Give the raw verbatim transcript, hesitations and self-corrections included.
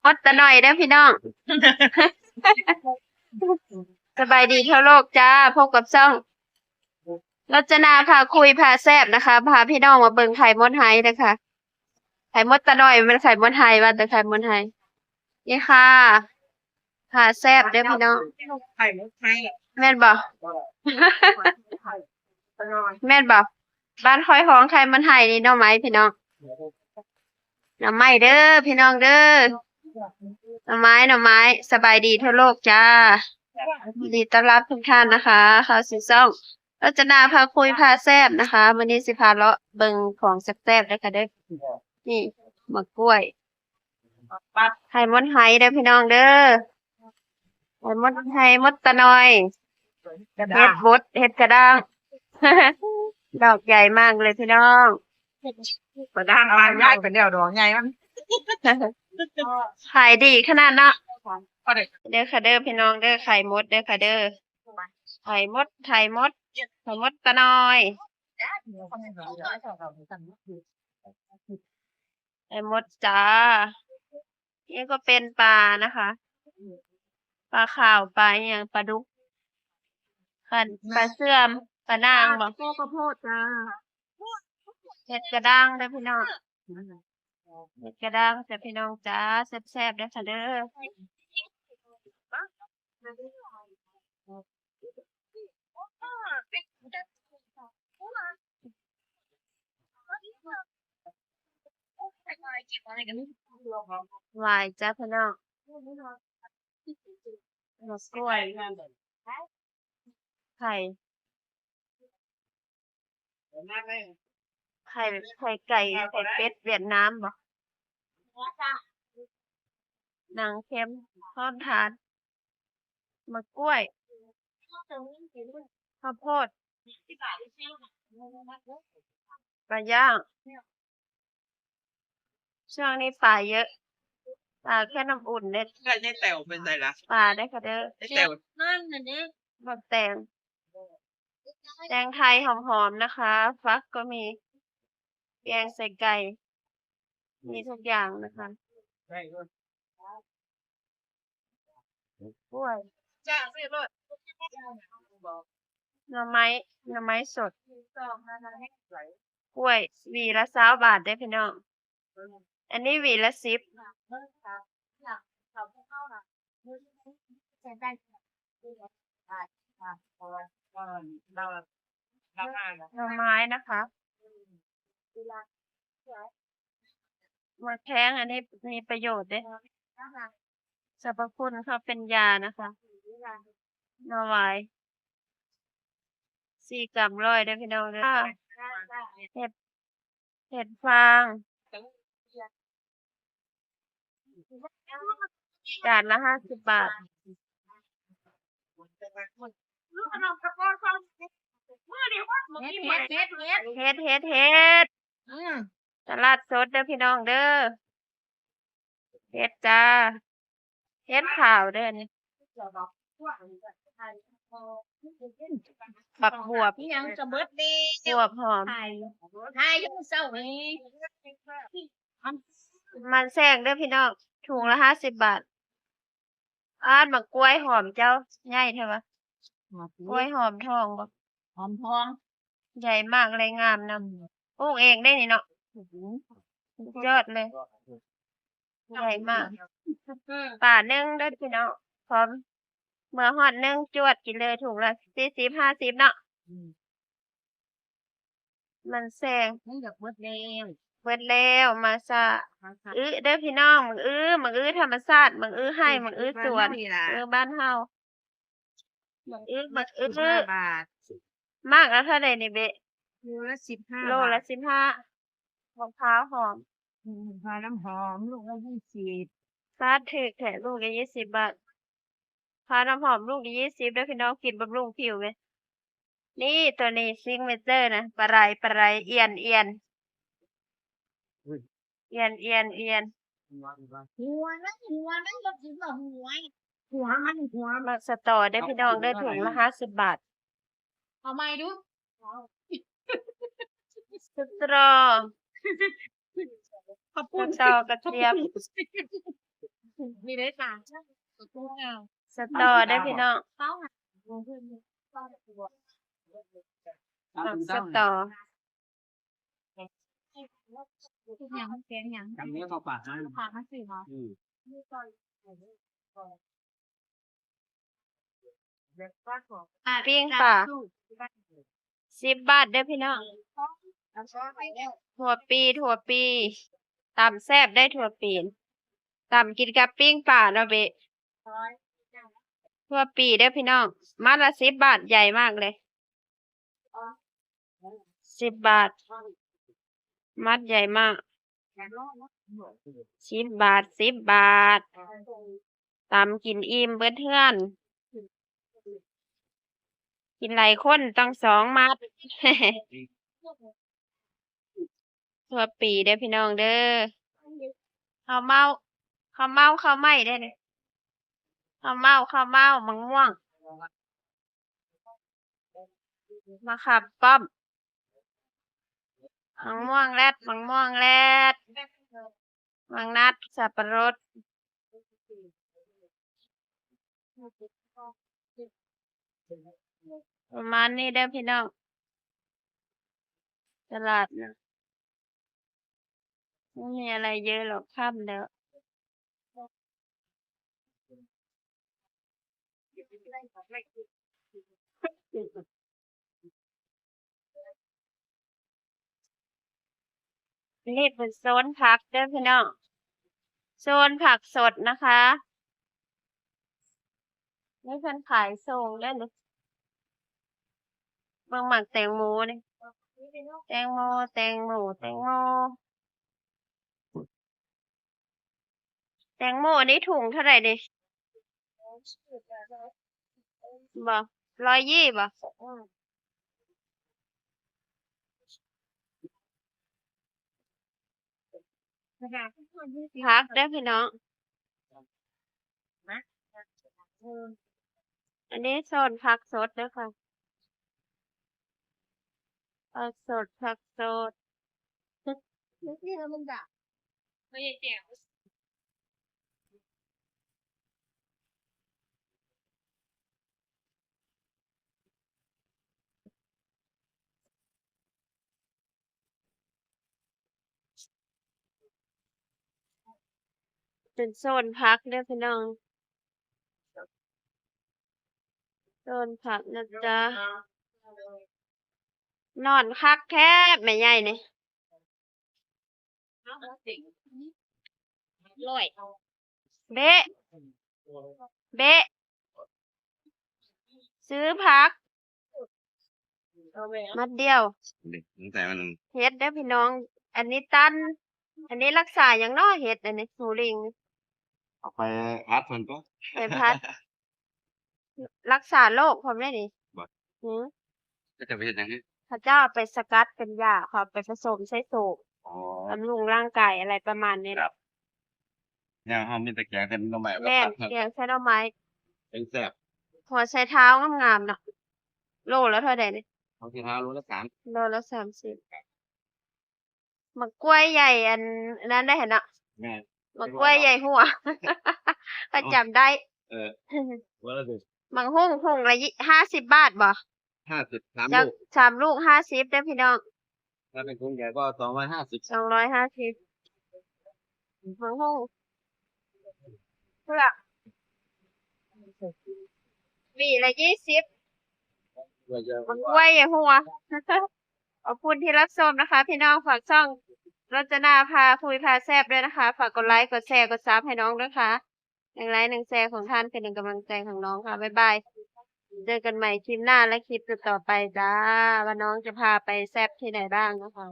มดตะหน่อยเด้อพี่น้อง สบายดีทั่วโลกจ้า พบกับช่องรจนาพาคุยพาแซบนะคะ พาพี่น้องมาเบิ่งไข่มดไฮนะคะ ไข่มดตะหน่อย มันไข่มดไฮ ว่าแต่ไข่มดไฮ นี่ค่ะ พาแซบเด้อพี่น้อง ไข่มดไฮ แม่นบ่ แม่นบ่ บ้านข้อยฮ้องไข่มดไฮ นี่หน่อไม้พี่น้อง หน่อไม้เด้อพี่น้องเด้อ หน่อไม้ หน่อไม้ สบายดีทั่วโลกจ้า ยินดีต้อนรับทุกท่านนะคะ เข้าสู่ช่องรจนาพาคุยพาแซบนะคะ มื้อนี้สิพาเลาะเบิ่งของแซบๆเด้อค่ะเด้อ นี่ หมากกล้วย ไข่มดไฮเด้อพี่น้องเด้อ ไข่มดไฮ มดตะหน่อย กระด้าง เห็ดบด เห็ดกระด้าง ดอกใหญ่มากเลยพี่น้อง กระด้างบานใหญ่เป็นแนวดอกใหญ่มัน ขายดีขนาดเนาะ เด้อค่ะเด้อพี่น้องเด้อ ไข่มดเด้อค่ะเด้อ ไข่มด ไข่มด ไข่มดตะหน่อย ไข่มดจ้า นี่ก็เป็นปลานะคะ ปลาขาว ปลาอหย่าง ปลาดุก คัน ปลาเสื่อม ปลานางบ่ ข้าวโพดจ้า เห็ดกระด้างเด้อพี่น้อง เห็ดกระด้างจ้ะพี่น้องจ้า แซ่บๆเด้อค่ะเด้อ หวายจ้าพี่น้อง หมากกล้วย ไข่ ไข่ ไข่ไก่ ไข่เป็ดเวียดนามบ่ หนังเค็ม พร้อมทาน หมากกล้วย ข้าวโพด ปลาย่าง ช่วงนี้ปลาเยอะ ปลาแค่น้ำอุ่นเนี่ย เพื่อนยายแต๋วเป็นไงล่ะ ปลาได้ค่ะเด้อ ยายแต๋ว นั่นน่ะเด้อ บักแตง แตงไทยหอมๆนะคะ ฟักก็มี แกงใส่ไก่ มีทุกอย่างนะคะ กล้วย จ้า ซื้อรถ หน่อไม้ หน่อไม้สด กล้วย หวีละซาวบาทเด้อพี่น้อง อันนี้หวีละสิบ หน่อไม้นะคะ หมากแข้งอันนี้มีประโยชน์เด้ สรรพคุณเขาเป็นยานะคะ หน่อไม้ สี่กรัมร้อยเด้อพี่น้องเด้อ เห็ด เห็ดฟาง จานละห้าสิบบาท เห็ด เห็ด เห็ด เห็ด อืม ตลาดสดเด้อพี่น้องเด้อ เห็ดจ้า เห็ดขาวเด้อนี่ บักบวบ อิหยังกะเบิดแล้ว บวบหอม ขาย ขายอยู่เช้านี้ มันแซงเด้อพี่น้อง ถุงละห้าสิบบาท อ้าน บักกล้วยหอมเจ้า ใหญ่แท้วะ หอม กล้วยหอมทองบ่ หอมทอง ใหญ่มากเลย งามนำ ปลูกเองได้นี่เนาะ อืม สุดยอดเลย ใหญ่มาก อืม ป่าหนึ่งเด้อพี่น้อง พร้อม เมื่อฮอดหนึ่งจวดกินเลย ถุงละสี่สิบ ห้าสิบเนาะ อืม มันแซง มันอยากเบิดแล้ว เบิดแล้ว มาซะ มาซะ อื้อเด้อพี่น้อง หมากอื้อ หมากอื้อธรรมชาติ หมากอื้อไฮ่ หมากอื้อสวน นี่ล่ะ เออ บ้านเฮา หมากอื้อ หมากอื้อ สิบห้าบาท มากแล้วเท่าใดนี่เบะ โลละสิบห้า โลละ บาท สิบห้า มะพร้าวหอม อืม มะพร้าวน้ำหอม ลูกละยี่สิบ บาท ถืกแท้ ลูกละยี่สิบบาท มะพร้าวน้ำหอม ลูกละยี่สิบเด้อพี่น้อง กินบำรุงผิวไง นี่ตัวนี้ ซิงเนเจอร์นะ ปลาไหล ปลาไหล เอียน เอียน อุ้ย เอียน เอียน เอียน หัวมัน หัวมัน เรากินแบบหัว หัวมัน หัวมัน หมากสะตอเด้อพี่น้องเด้อ ถุงละห้าสิบบาท เอาใหม่ดู สตรอ ขอบคุณ สตอกระเทียม นี่เลยค่ะ สตอเด้อพี่น้อง เต้าหา อ่ะ สตอ เป็นหยัง เป็นหยัง จำเนื้อเข้าปากนะ ผ่านมาสิคะ อืม อ่ะ ปิ้งปลา สิบบาทเด้อพี่น้อง ถั่วปี ถั่วปี ตำแซ่บได้ถั่วปี ตำกินกับปิ้งปลาเนาะเบะ ถั่วปีเด้อพี่น้อง มัดละสิบบาท ใหญ่มากเลย สิบบาท มัดใหญ่มาก สิบบาท สิบบาท ตำกินอิ่มเบิดเฮือน กินหลายคนต้องสองมัด ถั่วปีเด้อพี่น้องเด้อ ข้าวเม่า ข้าวเม่า ข้าวไหม้ได้เนี่ย ข้าวเม่า ข้าวเม่า มะม่วง มะขามป้อม มะม่วงแรด มะม่วงแรด มะนัด สับปะรด ประมาณนี้เด้อพี่น้อง ตลาดนะ ไม่มีอะไรเยอะหรอก ค่ำแล้ว นี่เป็นโซนผักเด้อพี่น้อง โซนผักสดนะคะ นี่เพิ่นขายส่งได้เลย เบิ่งหมากแตงโมนี่ แตงโม แตงโม แตงโม แตงโมนี่ถุงเท่าไหร่นี่ บ่ ร้อยยี่บ่ ผักเด้อพี่น้อง อันนี้โซนผักสดเด้อค่ะ ผักสด ผักสด เป็นโซนผักเด้อพี่น้อง โซนผักนะจ๊ะ นอนคักแท้แม่ใหญ่นี่ ร้อย เบะ เบะ ซื้อผัก มัดเดียว นี่ตั้งแต่มัน เฮ็ดเด้อพี่น้อง อันนี้ตัน อันนี้รักษาหยังน้อ เฮ็ดอันนี้ หมูลิง เอาไปผัดมันก็ ไปผัด รักษาโรคพร้อมได้นี่ บ่ หือ ก็จะไปเฮ็ดหยังนี่ เขาเจ้าเอาไปสกัดเป็นยา เขาเอาไปผสมใส่โซบ อ๋อ บำรุงร่างกายอะไรประมาณนี้แหละ ครับ แนวเฮามีแต่แกงแต่หน่อไม้กับ แม่น ผัก แกงใส่หน่อไม้ เป็นแซ่บ หัวไชเท้างามๆเนาะ โลละเท่าใดนี่ หัวไชเท้าโลละสาม โลละสามสิบ หมากกล้วยใหญ่อันนั้นได้เห็นเนาะ แม่น หมากกล้วยใหญ่หัว ก็จำได้ เออ หัวละสิบ หมากฮุ่ง ฮุ่งละยี่ ห้าสิบบาทบ่ ห้าสิบ สาม จัก ลูก สามลูกห้าสิบเด้อพี่น้อง ถ้าเป็นถุงใหญ่ก็สองร้อยห้าสิบ สองร้อยห้าสิบ หมากฮุ่ง เผือก หวีละยี่สิบ หัวใหญ่ หมากกล้วยใหญ่หัว ขอบคุณที่รับชมนะคะพี่น้อง ฝากช่องรจนาพาคุยพาแซ่บด้วยนะคะ ฝากกดไลค์ กดแชร์ กดซับให้น้องด้วยค่ะ หนึ่งไลค์ หนึ่งแชร์ของท่านคือหนึ่งกำลังใจของน้องค่ะ บ๊ายบาย เจอกันใหม่คลิปหน้าและคลิปต่อๆไปจ้า ว่าน้องจะพาไปแซ่บที่ไหนบ้างนะคะ